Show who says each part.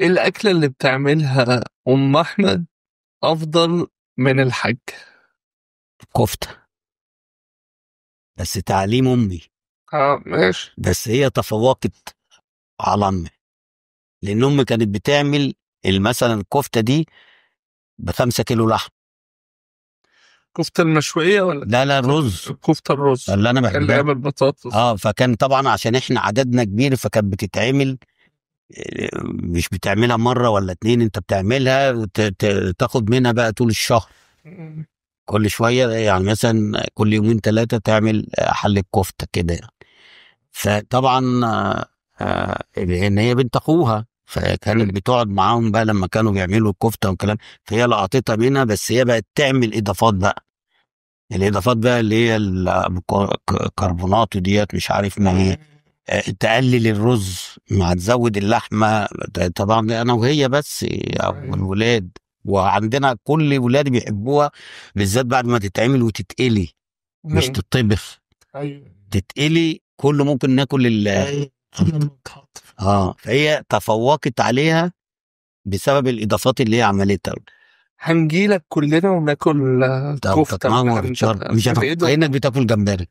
Speaker 1: ايه الأكلة اللي بتعملها أم أحمد أفضل من الحاج؟
Speaker 2: كفته، بس تعليم امي.
Speaker 1: اه ماشي.
Speaker 2: بس هي تفوقت على امي، لان امي كانت بتعمل مثلا الكفتة دي ب5 كيلو لحم.
Speaker 1: كفتة المشوية ولا
Speaker 2: لا لا، الرز.
Speaker 1: كفتة الرز
Speaker 2: اللي انا
Speaker 1: اللي هي
Speaker 2: بحبها.
Speaker 1: بالبطاطس.
Speaker 2: فكان طبعا عشان احنا عددنا كبير فكانت بتتعمل، مش بتعملها مرة ولا اتنين، انت بتعملها تاخد منها بقى طول الشهر. كل شويه، يعني مثلا كل يومين ثلاثة تعمل حله كفته كده يعني. فطبعا لان هي بنت اخوها، فكانت بتقعد معاهم بقى لما كانوا بيعملوا الكفتة والكلام، فهي لقطتها منها. بس هي بقت تعمل اضافات بقى، الاضافات بقى اللي هي الكربونات ديت، مش عارف ما هي، تقلل الرز مع تزود اللحمة. طبعا انا وهي بس او الولاد، وعندنا كل ولادي بيحبوها، بالذات بعد ما تتعمل وتتقلي، مش تطبخ. تتقلي كله ممكن ناكل ال فهي تفوقت عليها بسبب الاضافات اللي هي عملتها.
Speaker 1: هنجيلك كلنا وناكل
Speaker 2: طب
Speaker 1: كفتة من
Speaker 2: تتنور
Speaker 1: عندك.
Speaker 2: تشرب، مش
Speaker 1: من إيد
Speaker 2: كأنك بتاكل جمبري.